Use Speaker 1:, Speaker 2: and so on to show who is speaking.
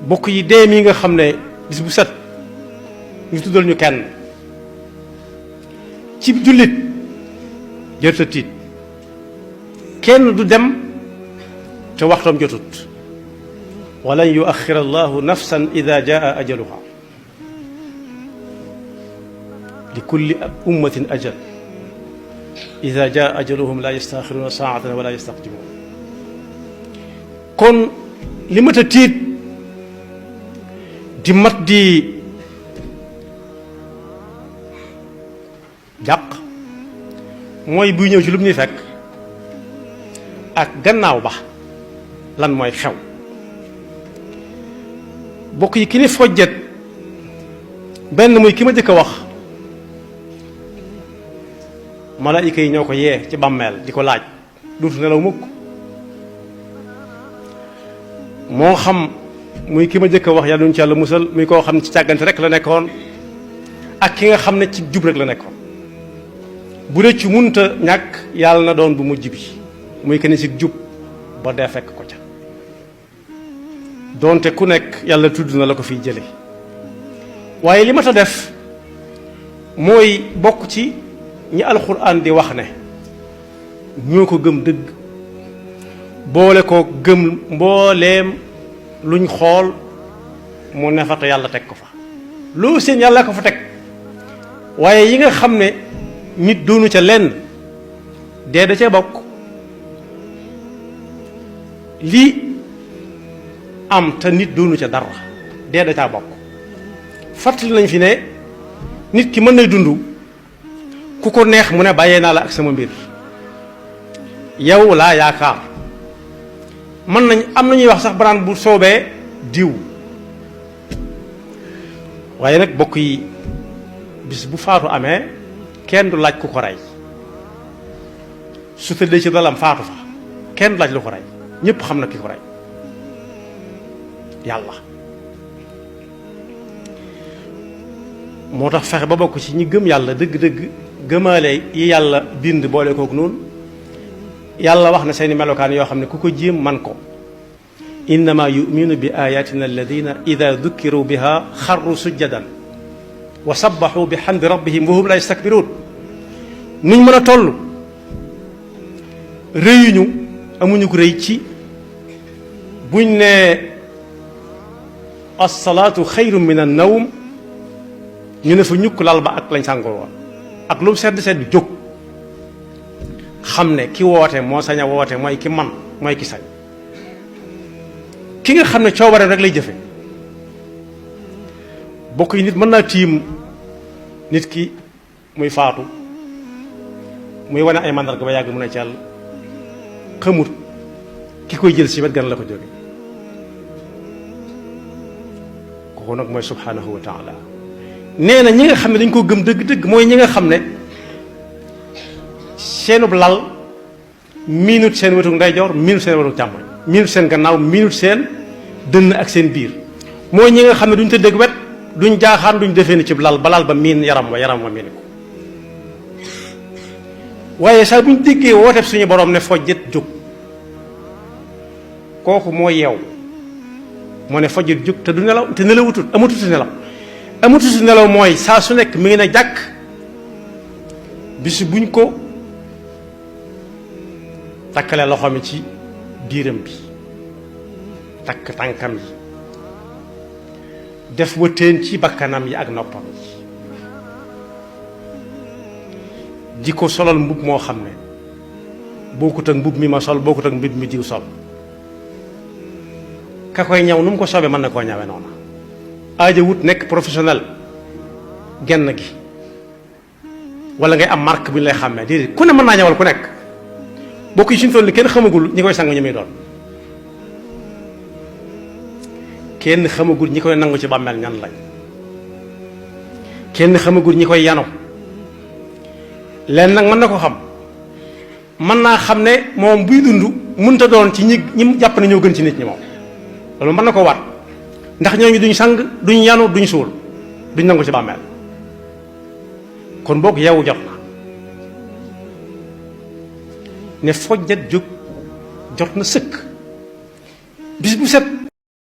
Speaker 1: bokk yi dee mi nga xam ne bis bu set ñu tuddal ñu kenn ci jullit jërta tiit kenn du dem te waxtam jotut walan yuaxira allahu nafsan ida jaa ajaluha li kulli ummatin ajal ida jaa ajaluhum la yastaxiruna saatan wala yastaqdimun kon li mat a tiit di mat di jàq mooy buy ñëw ci lu mu ñuy fekk ak gannaaw ba lan mooy xew bokk yi ki ni fojjet benn muy ki ma jëkk a wax malaayika yi ñoo ko yee ci bàmmeel di ko laaj duutu nelaw mukk moo xam muy ki ma jëkk a wax yàlla duñ ci yàlla musal muy koo xam ne ci càggante rek la nekkoon ak ki nga xam ne ci jub rek la nekkoon bu dee ci munta ñàkk yàlla na doon bu mujj bi muy kenn ci jub ba dee fekk ko ca doonte ku nekk yàlla tudd na la ko fiy jële waaye li ma ta def mooy bokk ci ñi alxuraan di wax ne ñoo ko gëm dëgg boole ko gëm mbooleem luñ xool mu ne fa te yàlla teg ko fa loolu seen yàlla ko fa teg waaye yi nga xam ne nit doonu ca lenn dee da cee bokk lii am te nit doonu ca dara dee da caa bokk fàttali nañ fi ne nit ki mën nay dund ku ko neex mu ne bàyyee naa la ak sama mbir yow laa yaakaar mën nañ am na ñuy wax sax banaan bu soobee diw waaye nag bokk yi bis bu faatu amee kenn du laaj ku ko rey su tëddee ci dalam faatu fa kenn du laaj lu ko rey ñépp xam na ki ko rey yàlla moo tax fexe ba bokk ci ñi gëm yàlla dëgg-dëgg gëmaale yi yàlla bind boole kook noonu yàlla wax na seeni melokaan yoo xam ne ku ko jéem man ko innama yuminu bi ayatina alladina ida dukkiru biha xarru sujjadan wa sabbaxu bi xamdi rabbihim wa hum la yastakbiruun nuñ mën a toll rëyuñu amuñu ko rëy ci buñ ne alsalaatu xayru min an nawm ñu ne fa ñukk lal ba ak lañ sàngoo woon ak lu mu sedd sedd jóg xam ne ki woote moo sañ a woote mooy ki man mooy ki sañ ki nga xam ne coobareem rek lay jëfe bokk yi nit mën naa tiim nit ki muy faatu muy wane ay màndarga ba yàgg mun a càll xamut ki koy jël si wet gan la ko jóge kooku nag mooy subhanahu wa taala nee na ñi nga xam ne dañ ko gëm dëgg-dëgg mooy ñi nga xam ne seenub lal miinut seen wetu ndeyjoor miinut seen wetu càmmoñ miinut seen gannaaw miinut seen dënn ak seen biir mooy ñi nga xam ne duñ tëdd ak wet duñ jaaxaan duñ defee ni ci lal ba lal ba miin yaram wa miin ko waaye saa buñ déggee wooteeb suñu borom ne fojjet jóg kooku moo yeew moo ne fojjet jóg te du nelaw te nelawutut amatuti nelaw amatuti nelaw mooy saa su nekk mi ngi ne jàkk bis buñ ko takkale loxo mi ci biiram bi takk tànkam yi def wëttéen ci bakkanam yi ak noppam yi di ko solal mbub moo xam ne bokkut ak mbub mi ma sol bokkut ak mbub mi diw sol ka koy ñaw nu mu ko soobee mën na koo ñawe noona aaja wut nekk professionnel genn gi wala ngay am marque bu ñu lay xàmmee déedéet ku ne mën naa ñawal ku nekk bokk yi suñu toll ni kenn xamagul ñi koy sang ñi muy doon kenn xamagul ñi koy nangu ci bàmmeel ñan lañ kenn xamagul ñi koy yano leen nag mën na ko xam mën naa xam ne moom buy dund mënta doon ci ñi jàpp ne ñoo gën ci nit ñi moom loolu mën na ko waat ndax ñooñu duñ sang duñ yanu duñ suul duñ nangu ci bàmmeel kon boog yeewu jot na ne fojjet jóg jot na sëkk bis bu set